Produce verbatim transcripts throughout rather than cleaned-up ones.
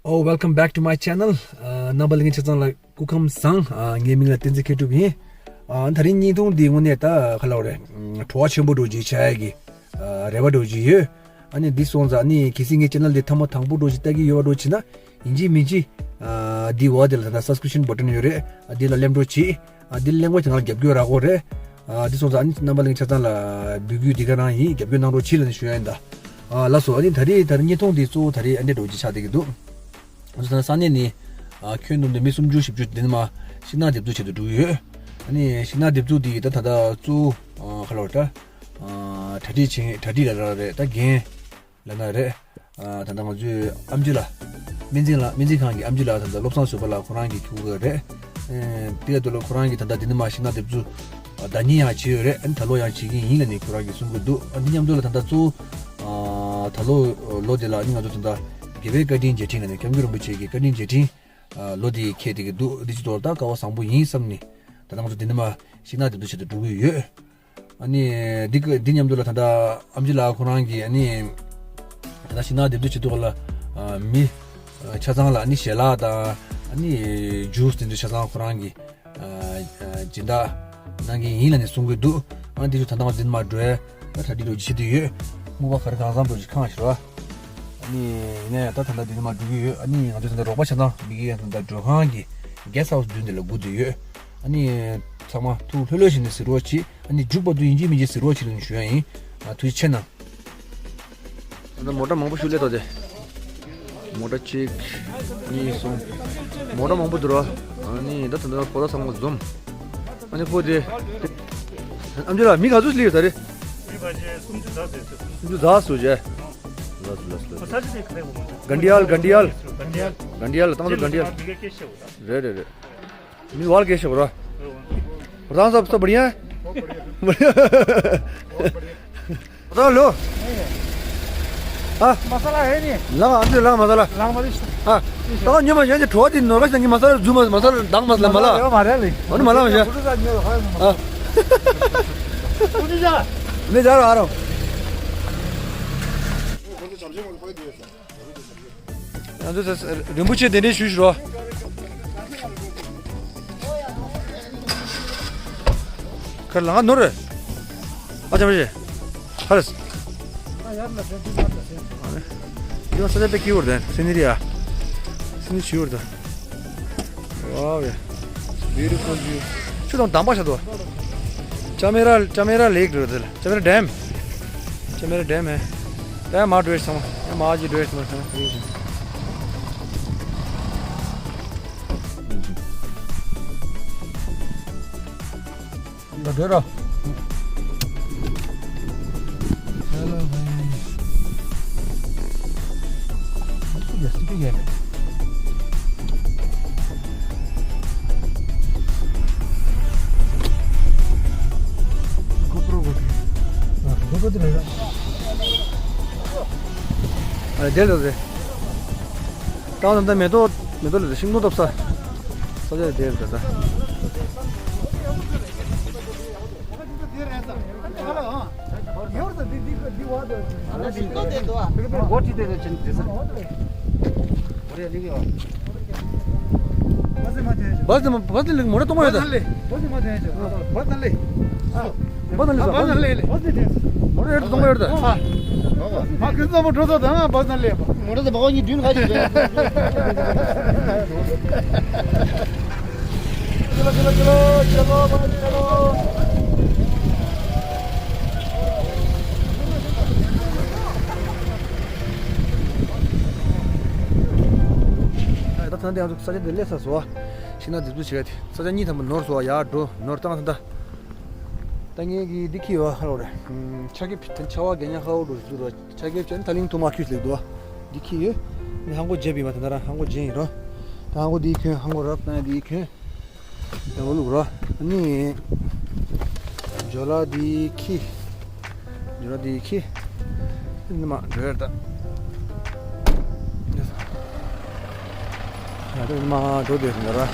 Oh, welcome back to my channel. རྣམ་པ་ལྷན་རྒྱས་ཆ་ཚང་ལ་སྐུ་ཁམས་བཟང་། ངའི་མིང་ལ་བསྟན་འཛིན་མཁས་གྲུབ་ཡིན། ད་རིང་བརྙན་ཐུང་འདི་དངོས་གནས་ད་ག་ལབ་རེད། བྲོ་བ་ཆེན་པོ་འདྲ་ཅིག་ཆགས་ཡ་གི་རེ་བ་འདྲ་ཅིག་ཡོད། ཨ་ནི་འདི་སོང་ཙང་ཨ་ནི་གལ་སྲིད་ངའི་channel འདི་ཐེངས་མ་དང་པོ་འདྲ་ཅིག་ལྟ་གི་ཡོད་པ་འདྲ་ཅིག་ན། ཡིན་གཅིག་མིན་གཅིག་འདི་འོག་དེ་ལ་ད་ལྟ་subscription button ཡོད་རེད། འདི་ལ་ལེམ་འགྲོ་བྱེད། འདི་ལེན་དགོས་དེ་ང་ལ་རྒྱབ་སྐྱོར་རག་གི་རེད། འདི་སོང་ཙང་ཨ་ནི་རྣམ་པ་ལྷན་རྒྱས་ཆ་ཚང་ལ་འབོད་སྐུལ་འདི་ག་རང་ཡིན། རྒྱབ་སྐྱོར་གནང་རོགས་བྱེད་ལབ་ནས་ཞུ་ཡ་ཡིན་ད། ལགས་སོ། ཨ་ནི་ད་རེས་ད་རེས་བརྙན་ཐུང་འདི་གཙོ་བོ་ད་རེས་ཨ་འདྲ་འདྲ་ཅིག་ཆགས་བསྡད་ཀྱི་འདུག་ང་ཚོ་ད་ས་གནས་ནས་ཁྱོན་བསྡོམས་ཏེ་མི་སུམ་ཅུ་བཞི་བཅུ་དེ་ནས་མར་ཤིང་ནགས་འདེབས་འཛུགས་བྱེད་དུ་འགྲོ་གི་ཡོད། ཨ་ནི་ཤིང་ནགས་འདེབས་འཛུགས་འདི་ད་ད་ལྟ་གཙོ་བོ་ག་ལབ་རེད་ད། གྲ་སྒྲིག་བྱེད་གྲ་སྒྲིག་ལབ་ན་རེད། ད་རྒན་ལབ་ན་རེད། ད་ལྟ་ང་ཚོའི་ཨེམ་ཆི་ལགས། སྨན་རྩིས་ལགས། སྨན་རྩིས་ཁང་གི་ཨེམ་ཆི་ལགས། ད་ལྟ་བློ་བཟང་བཟོད་པ་ལགས་ཁོ་རང་གིས་ཁྱུག་གི་རེད། དེ་ཡ་དུ་ལ་ཁོ་རང་གིས་ད་ལྟ་འདི་ནས་མར་ཤིང་ནགས་འདེབས་འཛུགས་ཟླ་ཉིན་ཡང་བྱས་ཡོད་རེད། ཨ་ནི་ད་ལོ་ཡང་བྱེད་ཀྱི་ཡིན་ལབ་ནས་ཁོ་རང་གིས་གསུང་གི་འདུག་ཨ་འདི་མཉམ་དུ་ལ་ད་ལྟ་གཙོ་བོ་ད་ལོ་ལོ་དེ་ལ་ཨ་ནི་ང་ཚོ་ད་ལྟ་དགེ་བའི་བཀའ་དྲིན་རྗེས་དྲིན་ལབ་ནས་སྐྱབས་མགོན་རིན་པོ་ཆེ་གི་བཀའ་དྲིན་རྗེས་དྲིན་ལོ་དེ་འཁེལ་བསྡད་ཀྱི་འདུག་འདི་ཅི་ཐོག་ད་སྐལ་བ་བཟང་པོ་ཡིན་བསམ་ནས་ད་ལྟ་ང་ཚོ་འདི་ནས་མར་ཤིང་ནགས་འདེབས་འཛུགས་བྱེད་དུ་འགྲོ་གི་ཡོད། ཨ་ནི་འདི་ག་འདི་མཉམ་དུ་ལ་ད་ལྟ་ཨེམ་ཆི་ལགས་ཁོ་རང་གིས་ཨ་ནི་ད་ལྟ་ཤིང་ནགས་འདེབས་འཛུགས་བྱེད་དུས་ལ་མི་ཆ་ཚང་ལ་ཨ་ནི་ཞལ་ལག་དང་ཨ་ནི་ཇུས་དེ་ཚོ་ཆ་ཚང་ཁོ་རང་གིས་སྦྱིན་བདག་གནང་གི་ཡིན་ལབ་ནས་གསུང་གི་འདུག་ཨ་ནི་དེ་ཚོ་ད་ལྟ་འདི་ནས་མར་འགྲོ་ཡ་ད་གྲ་སྒྲིག་འདྲ་བྱེད་དུ་ཡོད། སྨུག་པ་ག་རེ་གང་འཚམ་འདྲ་ཞིག་ཁེངས་ཤག་ཨ་ནི་ཡིན་ན་ཡང་ད་ད་ལྟ་འདི་ནས་མར་འགྲོ་གི་ཡོད། ཨ་ནི་ང་ཚོ་ད་ལྟ་རོགས་པ་ཆ་ཚང་མི་གི་ཡང་ད་ལྟ་མགྲོན་ཁང་གི་གེ་སི་ཊི་ཧའུ་སི་མདུན་དེ་ལ་སྒུག་བསྡད་ཡོད། ཨ་ནི་ཚང་མ་ཐུགས་ལྷོད་ལྷོད་བྱས་ནས་གཟིགས་རོགས་གྱིས། ཨ་ནི་མཇུག་བར་དུ་ཡིན་གཅིག་མིན་གཅིག་གཟིགས་རོགས་བྱེད་ལབ་ནས་ཞུ་ཡ་ཡིན། ཐུགས་རྗེ་ཆེ་གནང་། ད་ལྟ་མོ་ཊ་མང་པོ་ཞིག་སླེབས་འདུག་སྟེ། མོ་ཊ་གཅིག་གཉིས། གསུམ། མོ་ཊ་མང་པོ་འདུག་ར། ཨ་ནི་ད་ད་ལྟ་ཕོ་ད་ཚང་མ་འཛོམས། ཨ་ནི་ཁོ་དེ། ཨེམ་ཆི་ལགས་མི་ག་ཚོད་སླེབས་ཡོད་ད་རེས། མི་ཕལ་ཆེར་སུམ་ཅུ་ཙམ་ཟེར་ཚོད། སུམ་ཅུ་ཙམ་ཟེར་ཚོད་བྱས། ལགས་སོ་ལགས་སོ་ལགས་སོ། ས་ཆ་དེ་ག་རེ་ཡོད་མ་རེད། གན་ཌི་ཡལ། གན་ཌི་ཡལ། གན་ཌི་ཡལ། གན་ཌི་ཡལ་ལ་བཏང་འདུག་གན་ཌི་ཡལ། རེད་རེད་རེད། नहीं, बाल कैसे हो रहा? प्रधान साहब, सब बढ़िया है? बहुत बढ़िया। बताओ लो। हाँ? मसाला है नहीं। लगा, अंदर लगा मसाला। लगा मत इस। हाँ। तो न्यू मजा ये थोड़ा दिन नोगा संगी मसाला, जू मसाला, डांग मसाला, मला। मसाला, मसाला ले। और मला मजा। हाँ। तू नहीं जा। मैं जा रहा, आ रहा हूँ। ང་ཚོ་རིན་པོ་ཆེ་གདན་འདྲེན་ཞུས་ཤིག་རོ། ཁར་ལ་ང་ནོར་རེད། ཨ་ཅག་མ་རེད། ཧ་རེད། ཡང་ས་ཆ་དཔེ་སྐྱིད་པོ་རེད། སི་ནི་རི་ཡ། སི་ནི་རི་བྱིའུ་རེད། Wow, yeah. Beautiful view. ཆུ་དང་དྭངས་པ་ཤ་དོ། ཅ་མེ་ར། ཅ་མེ་ར་ལེག་འགྲོ་དེ་ལ། ཅ་མེ་ར་ཌེམ། ཅ་མེ་ར་ཌེམ་ཨེ། ད་མ་འགྲོ་ཡ་ཚང་མ། ཡ་མ་ཅི་འགྲོ་ཡ་ཚང་མ་ཚང་མ། འགྲོ་ར། Hello, guys. Yes, yes, yes. GoPro, GoPro. हाँ, GoPro तो रहेगा। अरे, दे दो, दे। ད་ད་ལྟ་མེ་ཏོག་མེ་ཏོག་ལ་ཤིང་ཏོག་བཏབ་ས། ས་ཆ་དེར་ད་ལྟ། बस में, बस में, मोड़ा तो मोड़ा था। बस में ले। बस में ले। मोड़ा तो मोड़ा था। हाँ, कितना मोटा था, हाँ, बस में ले। मोड़ा तो भगवान की ड्यून खाई। चलो, चलो, चलो, चलो, भाई, चलो। ད་ཐང་དེ་ང་ཚོ་ས་ཆ་འདི་སླེབས་ཚར་སོང་། ཤིང་ནགས་འདེབས་འཛུགས་བྱེད་ཡ་དེ། ས་ཆ་གཉིས་ཐམ་པ་ནོར་སོང་། ཡར་འགྲོ་ནོར་བཏང་ད། ད་ངས་ཀྱི་འདི་ཁྱེར་ཡོད་ཧ་ལོ་རེད། ཆ་གེ་ཕི་ཐན་ཆ་བ་གེ་ཉ་ཧ་འོ་འགྲོ་ཞིག་འདུག་ར། ཆ་གེ་ཅན་ཐ་ལིང་ཐུ་མ་ཁྱུས་ལེགས་འདུག་འདི་ཁྱེར་ཡོད། ནི་ཧང་གོ་ཇེ་བི་མ་ཐན་ད་ར་ཧང་གོ་ཇེ་ཡིན་རོ། ད་ཧང་གོ་འདི་ཁྱོད་ཧང་གོ་རབ་ན་འདི་ཁྱོད། ད་བ་ལུག་ར། ནི་ཇོ་ལ་འདི་ཁྱི། ཇོ་ལ་འདི་ཁྱི། ནི་མ་འགྲོ་ཡར་ད། ཡ་ད་ནི་མ་འགྲོ་དེ་ན་ར།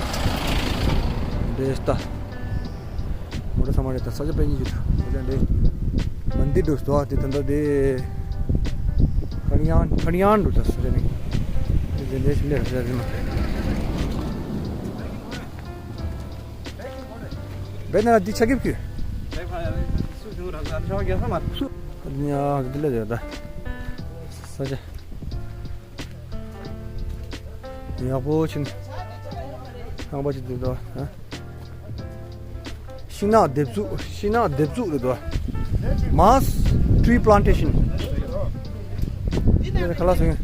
འདྲེ་ལྟ། མོ་ཊ་ཚང་མ་རེད་ད། ས་ཆ་པད་ཉི་ཅིག་ད། ས་ཆ་འདི་མ་འདི་འགྲོ་སྟོ་དེ་ད་ད་དེ་ཁ་ནི་ཡང་ཁ་ནི་ཡང་འགྲོ་ད་ས་ཆ་ནི། ལས་ཞིག་ལས་རེད་མ། བེ་ན་འདི་ཆ་གིབ་ཀྱི། སུ་ཉ་འདི་ལས་རེད་ད། ས་ཆ་ཡག་པོ་ཕྱིན། ཁང་པ་ཅིག་འདུག་ད། ཤིང་ནགས་འདེབས་འཛུགས། ཤིང་ནགས་འདེབས་འཛུགས་རེད་དོ། Mass tree plantation. ཁ་ལག་སོང་།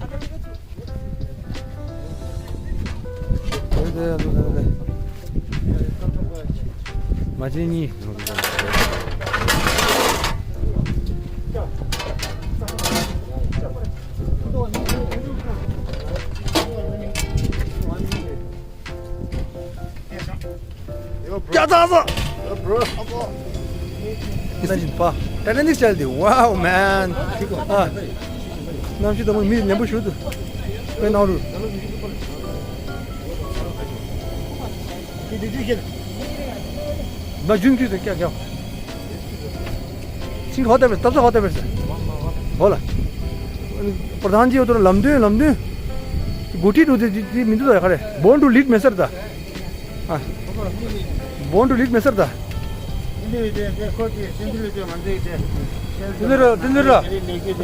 མ་བྱན་གཉིས། ཀྱ་ཙག་ཙག་ཡོ་བྲོ། ཨ་ཙོ། Imagine པ། Titanic style དེ། Wow, man. ཨ། གནམ་གཤིས་དང་པོ་མི་ནན་པོ་ཞུ་དུ། དཔེ་ནང་རུ། མ་རྒྱུན་དུས་དུ་ཀྱ་ཀྱ། सिंह होते हैं, तब से होते हैं। बोला। प्रधान जी उधर लमदे, लमदे। गुटी टू दे, दे, दे, मिंदु तो खड़े। Born to lead में सर था। हाँ। Born to lead में सर था। इधर, इधर, इधर।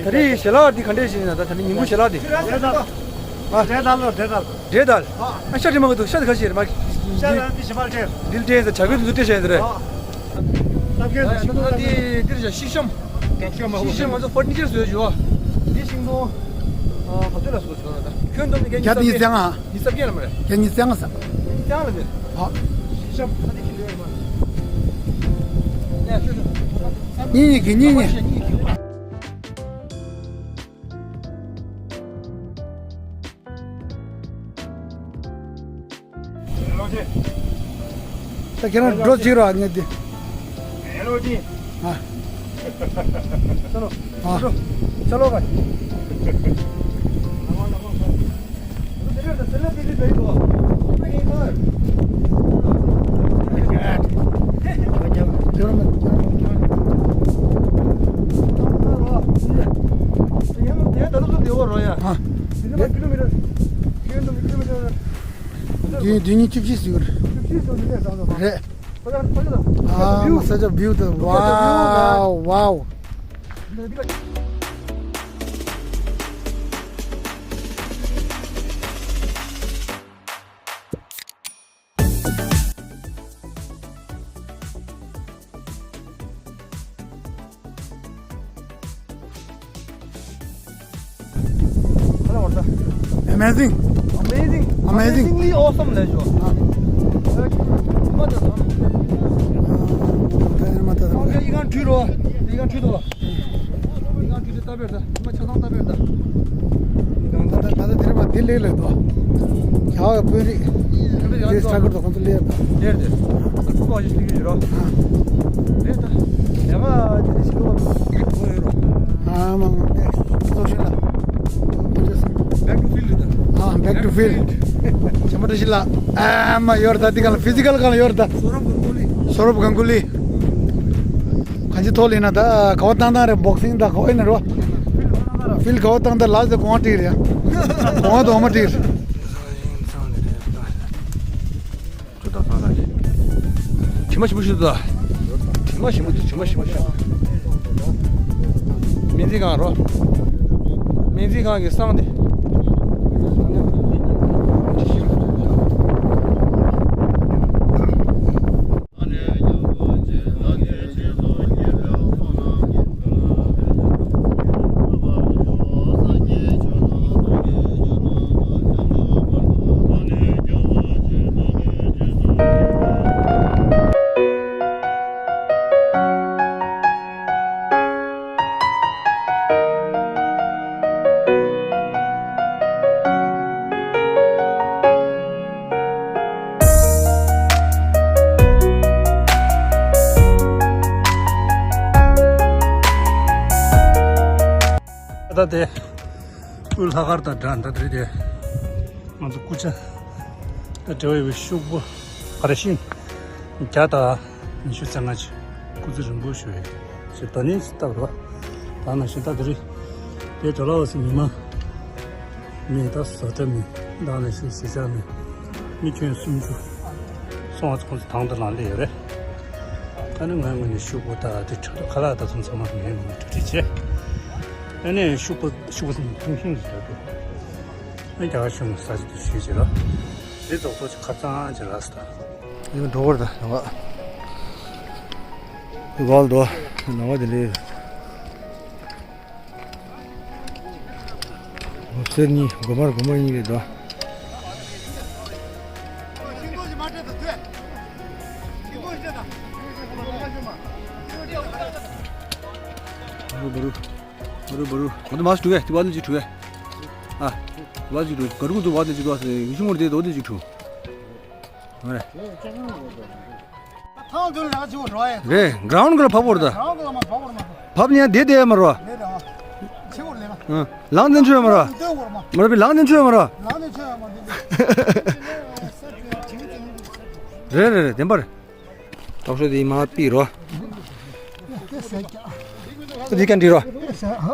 तरी शेला दी खंडे सी ना था, तरी नींबू शेला दी। हाँ। टे डाल लो, टे डाल। टे डाल। हाँ। अच्छा, दिमाग तो शायद खसी है, दिल टे से छागल तो टे से है। हाँ। ད་གིན་ད་ཤིང་སྡོང་འདི་འདིར་བཞག་ཤིག་ཤམ། ཤིག་ཤམ་ང་ཚོ་ཕར་ནི་ཅར་བཟོས་བཞག་འདི་ཤིང་སྡོང་ཨ་ག་ཚོད་ལ་བཟོས་བྱུང་ད། ཁྱོན་བསྡོམས་ནས་བརྒྱ་ཉི་ཤུ་རྩ་ལྔ། ཉི་ཤུ་རྩ་བརྒྱད་ལ་མ་རེད། བརྒྱ་ཉི་ཤུ་རྩ་ལྔ་ཟེར། ཉི་ཤུ་རྩ་ལྔ་ལ་མེད། ཨ། ཤིག་ཤམ་ཨ་ནི་ཁྱི་ལོས་མ། གཉིས་གཉིས་ཀྱི་གཉིས་གཉིས། ད་ཁྱེད་རང་འགྲོ་ཅིག་རོགས་ངས་འདི། ཨ། चलो। ཨ། चलो भाई। ཨ། དེ་དེ་ཉིད་བཅུ་བཞི་ཟིག་རེད། ཨ་མ་ས་ཆ་བིའུ་དེ། Wow, wow. Amazing. Amazing. Amazing. Amazingly awesome ལས་ཞོ། ཨ། མ་ད་ད། ཨ། ད་ཡང་མ་ད་ད། ཡི་གང་འཁྲུལ་རོ། ཡི་གང་འཁྲུལ་དོ། ཡི་གང་འཁྲུལ་དེ་ལྟ་བེར་ད། མ་ཆ་ཚང་ལྟ་བེར་ད། ད་ད་ད་དེ་རེད་པ། དེ་ལེགས་ལེགས་དོ། རྒྱ་བོད་རིགས་དེ་ས་ཁུལ་དུ་ཁོང་ཚོ་ལེགས་དོ། ལེགས་དེ། ཨ་ཁུ་པ་ཞིག་ལེགས་ཡོད་རོ། ཨ། ལེགས་ད། ཡ་མ་དེ་ནི་ཞིག་ལོ་ཁོ་ཡོད་རོ། ཨ་མ་མ་དེ་ཚོ་ཤེས་ལ། Back to field ད། ཨ། Back to field. ཆེན་པོ་འདྲ་ཞིག་ལ། ཨ་མ་ཡོད་ད། དེ་ག་ལ་ཕི་ཟི་ཀལ་ག་ལ་ཡོད་ད། སོ་རབ་གང་གུ་ལི། སོ་རབ་གང་གུ་ལི། གང་ཅི་ཐོག་ལེན་ན་ད་ག་བ་བཏང་བཏང་རེད། བོག་སིང་ད་ག་བ་ཡིན་ན་རོ། ཕིལ་ག་བ་བཏང་ད་ལ་ཟེ་གོང་བ་ཏིག་རེད། གོང་བ་དོ་མ་ཏིག་རེད། ད་ད་ད་དྲི་མ་ཞིམ་པོ་ཞིག་འདུག་ད། དྲི་མ་ཞིམ་པོ་འདུག་དྲི་མ་ཞིམ་པོ་ཞིག་སྨན་རྩིས་ཁང་རོ། སྨན་རྩིས་ཁང་གི་བསང་དེ། ད་དེ་དབུས་ལྷག་དཀར་དང་འདྲ་འདྲ་དེ་རེད་དེ། ང་ཚོ་སྐུ་ཕྱྭ་དང་འབྲེལ་བ་ཡོད་པའི་ཤོག་བུ་ག་རེ་ཤིང་བརྒྱ་དང་ཉི་ཤུ་རྩ་ལྔ་ཅིག་སྐུ་ཚེ་རིང་པོ་ཞུ་བའི་ཞེས་ད་ནི་ཅི་ལྟར་རོ། ད་ནང་བཞིན་ད་དེ་རེད་དེ། གྲྭ་ལ་བ་སི་ཉི་མ་མེད་ད་བཟོ་གྲྭ་མེད། བདག་ལ་ཤུགས་ཞེ་དྲག་མེད། མི་ཁྱོན་སུམ་ཅུ། སོང་བ་ཚོང་ཚོ་དང་དུ་ལངས་ལེ་ཡོད་རེད། ཨ་ནི་ང་ངོས་ནས་ཤུགས་པོ་ད་དེ་ཁྲག་ཁ་ལག་ད་ཚོང་ཚང་མ་ངས་ངོས་ནས་གྲ་སྒྲིག་བྱས། ཨ་ནི་ཤུགས་པོ་ཤུགས་པོ་ཐུང་ཐུང་ཞིག་རེད་འདུག་ཨ་རྒྱ་གར་གཞུང་ས་ཆ་དེ་ཞུས་བྱས་ར། དེ་རྫོགས་རྫོགས་ཀྱི་ཁ་ཚང་ཅིག་རག་སོང་ད། ཡང་འགྲོ་བར་ད་ནང་བ། ཝལ་དོ་ནང་བ་དེ་ལས། སྒོ་སེར་གཉིས་སྒོ་དམར་སྒོ་དམར་གཉིས་རེད་དོ། བ་རུ་བ་རུ། བ་རུ་བ་རུ། ང་ཚོ་མ་སུ་འགྲོ་གས་དེ་བ་ནས་ཅིག་འགྲོ་གས། ཨ། བ་ཅིག་འགྲོ་ག་རུ་ང་ཚོ་བ་ནས་ཅིག་འགྲོ་ཟེར་ཡུལ་ཤུང་ངོར་དེ་དོ་དེ་ཅིག་འགྲོ། ཨ་རེ། རེད། གྷ་རའུན་ཌི་གི་ལ་བབས་བོར་ད། བབས་ནས་བསྡད་བསྡད་མ་རོ། ལངས་ནས་འཕྲོས་མ་རོ། མ་རོ་བི་ལངས་ནས་འཕྲོས་མ་རོ། རེད་རེད་རེད་བདེན་པར། ཏོག་ཤོ་དེ་མ་པི་རོ། འདི་ག་འདི་རོ། ཨ་ཨ་ཨ་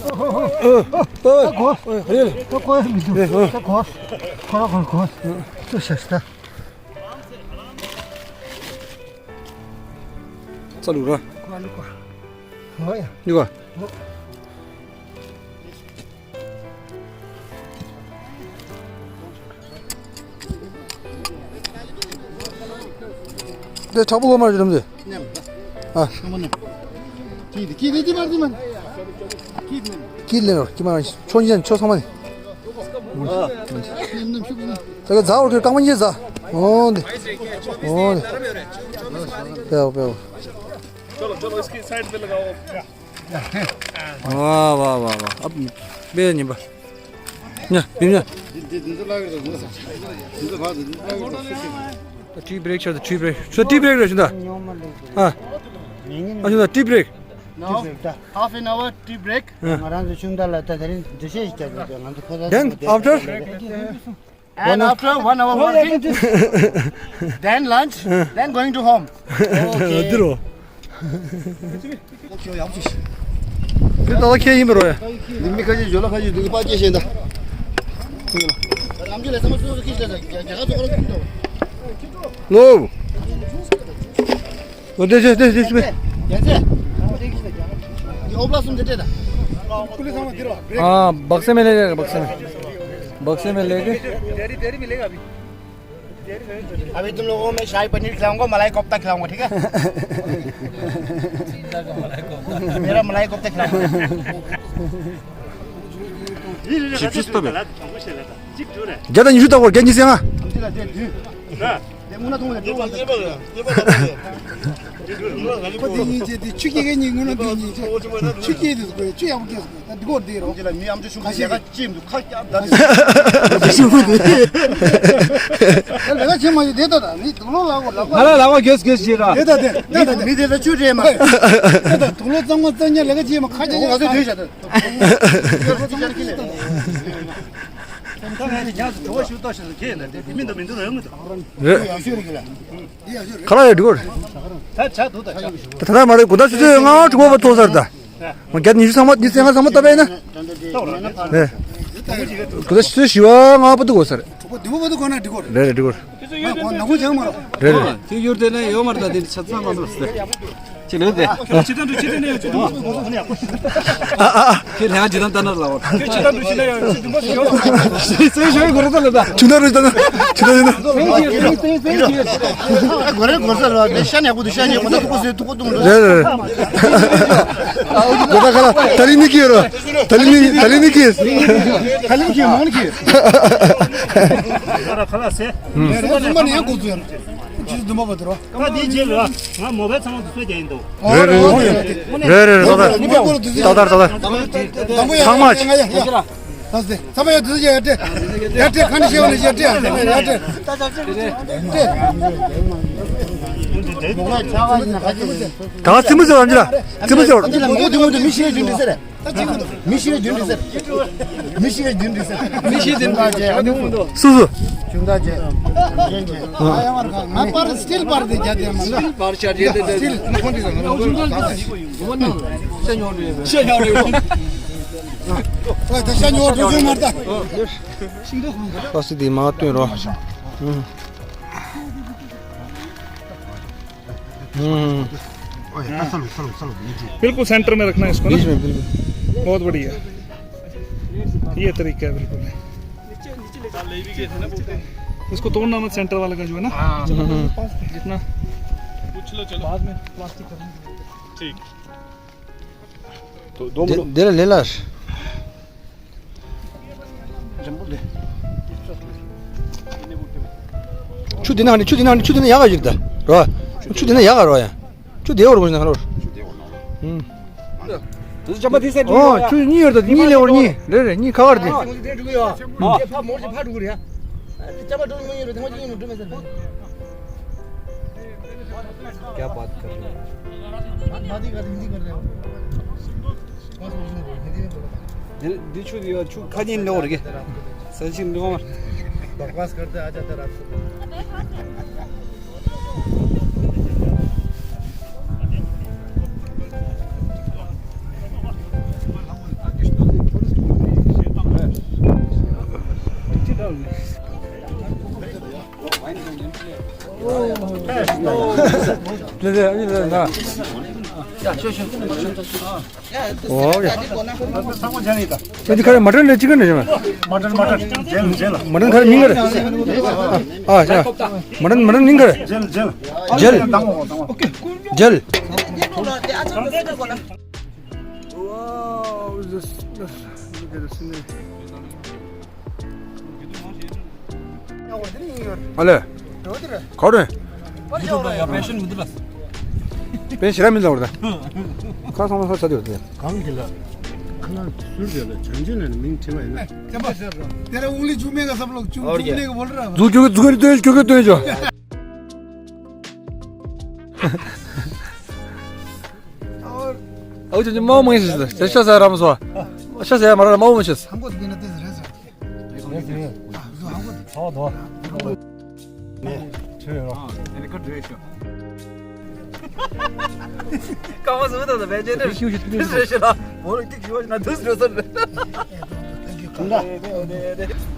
ཨ་ཨ་ཨ་ཨ་ཨ་ཨ་ཨ། ཙ་ལུ་ར། ཁོ་ལུ་ཁོ། ཧོ་ཡ། ལུ་ཁོ། དེ་དྲག་པོ་ལོ་མ་རེད་རམ་དེ། ཨ། ཀི་དེ་ཀི་དེ་ཀི་མ་ཀི་མ། ཀི་ལེན་རོ་ཀི་མ་ཆོ་ཉན་ཆོ་ཚང་མ་ནི། ད་ག་ཛ་འོར་ཁེར་རྐང་པ་གཉིས་ཛ། འོ་འདི། འོ་འདི། པེའོ་པེའོ། चलो चलो इसकी साइड पे लगाओ। वाह वाह वाह वाह। अब बे निबा। ཉ་བི་ཉ། ཏི་བྲེག་ཤོར་ཏི་བྲེག་ཤོར་ཏི་བྲེག་རེད་ཤོད་ད། ཨ། ཨ་ཤོད་ད་ཏི་བྲེག། Now, half an hour tea break. ང་རང་ཚོ་ཆུང་མཐའ་ལ་ད་དེ་རིང་འདུ་ཤེས་ཤིག་རྒྱག་དགོས་ང་ཚོ་ཁོ་ཚོ། Then after? And after one hour working, then lunch, then going to home. འདི་རོ། དེ་ད་ལྟ་ཁྱེད་ཡིན་པ་རོ་ཡ། མི་ཁ་ཅིག་ཇོ་ལ་ཁ་ཅིག་འདུག་པ་ཅེ་ཤེས་ད། ལོ། ཨོ་དེ་དེ་དེ་དེ་དེ། ཡ་ཚེ། འདི་ཨོ་བླ་གསུམ་དེ་སྤྲད་ད། ཀུ་ལི་ཚང་མ་འདི་རོ། हाँ, बक्से में ले जाएगा, बक्से में। बक्से में लेके। अभी तुम लोगों को मैं शाही पनीर खिलाऊंगा, मलाई कोफ्ता खिलाऊंगा, ठीक है? मेरा मलाई कोफ्ता खिलाऊंगा। चिप्स तो बे। རྒྱ་དང་ཉི་ཤུ་ལྟ་བར་རྒྱ་ཉི་ཤུ་ཡང་། ཁོ་དེ་གཉིས་བྱས་ཏེ་ཆུ་སྐྱེས་གཉིས་ངུ་ན་འདུག་གཉིས་བྱས་ཆུ་སྐྱེས་དེ་ཆུ་ཡག་པོ་སྐྱེས་སོང་ད་འདི་གོ་བདེ་རོ། ཁ་ཤས་ཀྱིས་ལས་ཀ་བྱེད་མ་ཡོད་དེ་ལྟ་ད་མི་དུག་ལོག་ལ་གོ་ལ་གོ་ང་ལ་ལ་གོ་གེས་གེས་བྱེད་ར། དེ་ལྟ་དེ་ལྟ་དེ་མི་དེ་ལ་ཆུ་རེད་མ། དེ་ལྟ་དུག་ལོག་གཙང་མ་གཙང་ཉ་ལས་ཀ་བྱེད་མ་ཁ་ཆེ་ཆེ་ང་ཚོས་དུས་བྱ་དུ། རེད། ཁ་ལག་ཡ་འགྲིག་གོ་རེད། ད་ཆ་དུ་ད་ཆ། ད་ད་མ་རེད་དགུ་ཟླ་ཆུ་ཚོད་ལྔ་དྲུག་པ་ཐོག་ཚར་ད། བརྒྱ་ཉི་ཤུ་ཚང་མ་ཉི་ཤུ་རྩ་ལྔ་ཚང་མ་བཏབ་པས་ན། རེད། དགུ་ཟླ་ཆུ་ཚོད་བཞི་པ་ལྔ་པ་འདུག་གོ་ས་རེད། དྲུག་པ་དེ་མོ་བ་དུ་གོ་ན་འགྲིག་གོ་རེད། རེད་རེད་འགྲིག་གོ་རེད། ཁོ་ནག་པོ་ཆགས་མ་རོ། རེད་རེད། དེ་ཡུར་དེ་ན་ཡོད་མ་རེད་ད་དེ་ཆ་ཚང་མ་རེད་ཟེར། ཅི་ལོས་དེ། ཁྱེད་ཅི་ལྟར་འགྲོ་ཅི་ལྟར་ན་ཡང་ཅི་ལྟར་འགྲོ་ཁོ་ནི་ཡག་པོ། ཁྱེད་ལྷན་ཅི་ལྟར་ལྟ་ན་ལ་བ། ཁྱེད་ཅི་ལྟར་འགྲོ་ཅི་ལྟར་ཡང་ཅི་ལྟར་འགྲོ་ཡོད། ཟེར་ཞོར་གོ་རེད་ད་ལ་ད། ཆུ་ནང་རུ་ད་ན་ཆུ་ནང་རུ་ད། གོ་རེད་གོ་ས་ལ་དེ་ཤ་ཉག་པོ་དེ་ཤ་ཉག་པོ་ད་ཐུག་པོ་ཟེར་ཐུག་པོ་བཏུང་རེད། རེད་རེད། གོ་ད་ག་ལ་ད་ལི་ནི་ཀི་ར། ད་ལི་ནི་ད་ལི་ནི་ཀི། ད་ལི་ནི་ཀི་མང་ནི་ཀི། ཁ་ལ་ཁ་ལ་སེ། སུ་མ་ནི་ཡང་གོ་ཚུལ་ཡང་ཆུ་ཚོད་བདུན་པ་བར་དུ་རོ། ད་དེའི་རྗེས་ལ་ང་མོ་བའི་ཚང་མ་དུ་ཚོད་རྒྱག་ཡིན་འདུག་རེད་རེད་རེད་རེད་རེད་རེད། ད་ལྟར་ད་ལྟར། ཚང་མ་ཡ་དུ་ཚོད་རྒྱག་ཡ་སྤྲད། ཡ་སྤྲད་ཡ་སྤྲད་ཁ་ནས་ཤེས་པ་ནས་ཡ་སྤྲད་ཡ་སྤྲད། ད་ཚིམ་མི་ཟེར་བ་འདི་ལ་ཚིམ་མི་ཟེར་བ། མོ་དུ་མོ་དུ་མི་ཤེས་རྒྱུ་འདི་ཟེར། མི་ཤི་བའི་རྒྱུན་རེད་ཟེར། མི་ཤི་བའི་རྒྱུན་རེད་ཟེར། མི་ཤི་རྒྱུན་རེད་ཟེར། སུ་སུ། ཁྱུང་རྟ་ཅན། ཁྱུང་ཆེན་ཅན། ང་པར་སི་ཊིལ་པར་དེ་རྒྱ་དེ་མ་ལ། པར་ཤ་རེད་དེ་དེ། སི་ཊིལ། ཤ་ཉོ་རེད། ཤ་ཉོ་རེད། ལ་སི་དེ་མ་བཏོན་རོགས། बिल्कुल सेंटर में रखना है इसको ना। बीच में, बिल्कुल। बहुत बढ़िया, ये तरीका है बिल्कुल। इसको तोड़ना मत, सेंटर वाले का जो है ना। हाँ। जितना। पूछ लो, चलो। बाद में प्लास्टिक करेंगे। ठीक। तो दो मिनट। ले ला। ཆུ་འདི་ན་ནི་ཆུ་འདི་ན་ནི་ཆུ་འདི་ན་ཡག་ག་ཡིན་ད་རོ། ཆུ་འདི་ན་ཡག་ག་རོ་ཡ། ཆུ་དེ་འོར་གོ་ན་རོ། ཨོ་ཆུ་གཉིས་ཡོད་ད་གཉིས་ལེ་འོར་གཉིས་རེ་རེ་གཉིས་ཁ་ཁར་དེ། क्या बात कर रहे हो? दी छू दियो छू खाजी लो रे। सचिन लो। बकवास करते आ जाता रात को। ཁ་རེ་མ་ཏན་རེ་ཅི་ག་ནས་བྱུང་། མ་ཏན་མ་ཏན། ཇེལ་ཇེལ། མ་ཏན་ཁ་རེ་མིང་ག་རེ། ཨ་ཨ། མ་ཏན་མ་ཏན་མིང་ག་རེ། ཇེལ་ཇེལ། ཇེལ། Wow, this, this, look at this. ཨ་ལེ། ག་རེ། ཡ་པེ་ཤན་མི་འདུག་ལ། པེ་ཤན་ར་མི་འདུག་ལ། ཁ་སང་ལ་ས་ཆ་དེ་རེད། གང་གི་ལ། ཁ་ན་ཟུར་དེ་ལ་བྱང་ཆེན་ལ་མིང་ཁྲི་བ་ཡིན་ན། དེ་ར་ཨུ་ལི་ཇུ་མེ་ག་སབ་ལོག་ཅུང་ཅུང་ནེ་ག་བོལ་ར། ཛུ་ཀྱུ་ཛུ་ཀྱུ་ཏོན་ཀྱུ་ཀྱུ་ཏོན་ཅོ། ཨོ་ཅོ་ཅོ་མའོ་མང་ཤེས་ཤེས་ཤ་ཟ་རམ་སོ། ཤ་ཟ་མ་ར་མའོ་མང་ཤེས།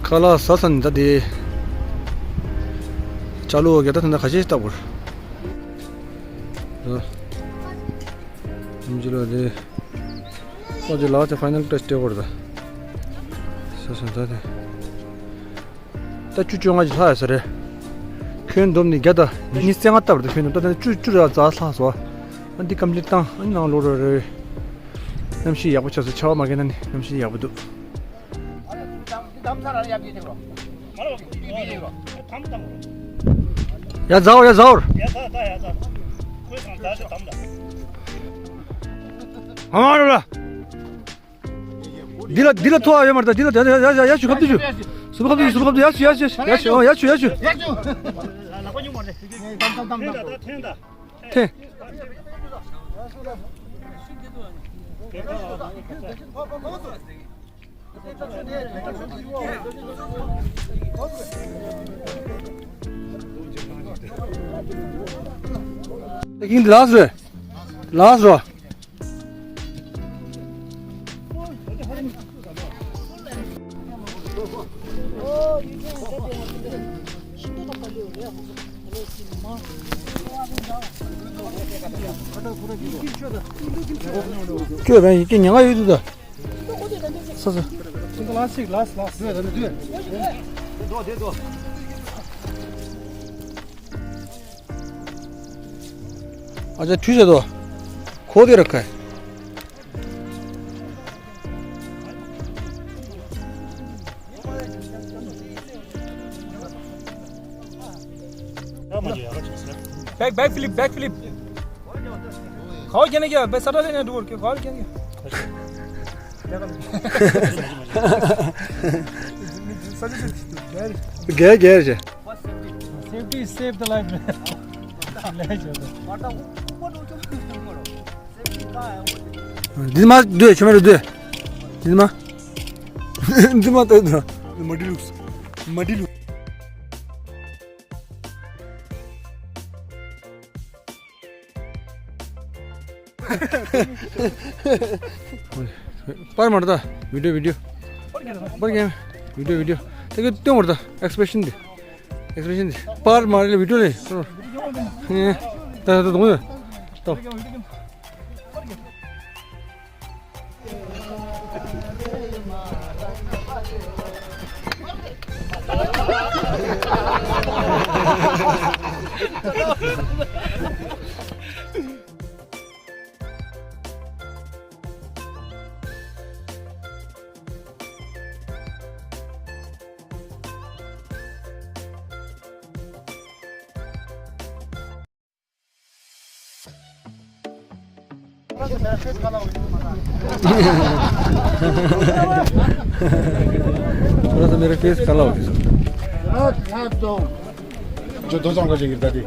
ཁ་ལག་ཟ་ས་ནི་ད་དེ། ཅ་ལོ་ག་ད་ད་ད་ཁ་ཤས་ལྟ་བུར། ཨ། ཨིན་ཇི་ལོ་དེ། ཨོ་དེ་ལག་ཅ་ཕའི་ནལ་ཊ་ཆི་སྟེ་བོར་ད། ཟ་ས་ད་དེ། ད་བཅུ་བཅོ་ལྔ་ཅིག་ལྷག་ཡོད་ས་རེད། ཁྱོན་བསྡོམས་ནས་བརྒྱ་དང་ཉི་ཤུ་རྩ་ལྔ་ལྟ་བུར་ད། ཁྱོན་བསྡོམས་ད་ད་བཅུ་བཅུ་ར་རྩ་ལྷག་སོང་། ཨ་འདི་ཀམ་པི་ལིཊ་བཏང་། ཨ་ནང་ལོག་རོགས་རེད། གནམ་གཤིས་ཡག་པོ་ཆགས་སོང་། ཆར་པ་མ་གས་ན་ནི་གནམ་གཤིས་ཡག་པོ་འདུག་ཡ་ཛའོ་ཡ་ཛའོ། ཨ་ར་ར། འདི་ལ་འདི་ལ་ཐོ་ཡོད་མ་རེད་ད། འདི་ལ་ཡ་ཡ་ཡ་ཡ་ཞུ་ཁབ་ཏུ་ཞུ། སུ་ཁབ་ཏུ་ཞུ། སུ་ཁབ་ཏུ་ཡ་ཞུ་ཡ་ཞུ་ཡ་ཞུ་ཡ་ཞུ། ཨོ་ཡ་ཞུ་ཡ་ཞུ། ཐེ། ད་གིན་འདི་ལགས་སོ། ལགས་སོ། ཁྱོད་བན་ཡིན་གྱི་ཉང་ང་ཡོད་དུ་ད། ས་ས། ལ་སིག་ལ་སི་ལ་སི། ཨ་ཅག་ཐུས་བྱ་དོ། ཁོ་དེ་ར་ཁ། back back flip back flip. खाओ क्या नहीं क्या? बस सटा लेने डूर के खाओ क्या नहीं? गया गया जे। Safety save the life. ले चलो। दिनमा दुए छमेरो दुए। दिनमा। दिनमा तो दुए। मडिलुक्स। मडिलुक्स। པར་མར་ད་བི་ཌིའོ་བི་ཌིའོ། པར་ཀྱང་བི་ཌིའོ་བི་ཌིའོ། ད་གི་སྟོན་བར་ད་ཨེགས་པི་རེ་ཤན་འདི། ཨེགས་པི་རེ་ཤན་འདི། པར་མར་ལ་བི་ཌིའོ་ནི། ད་ད་ད་ད། थोड़ा सा मेरा फेस काला हो गया। जो दो जन को चाहिए दादी।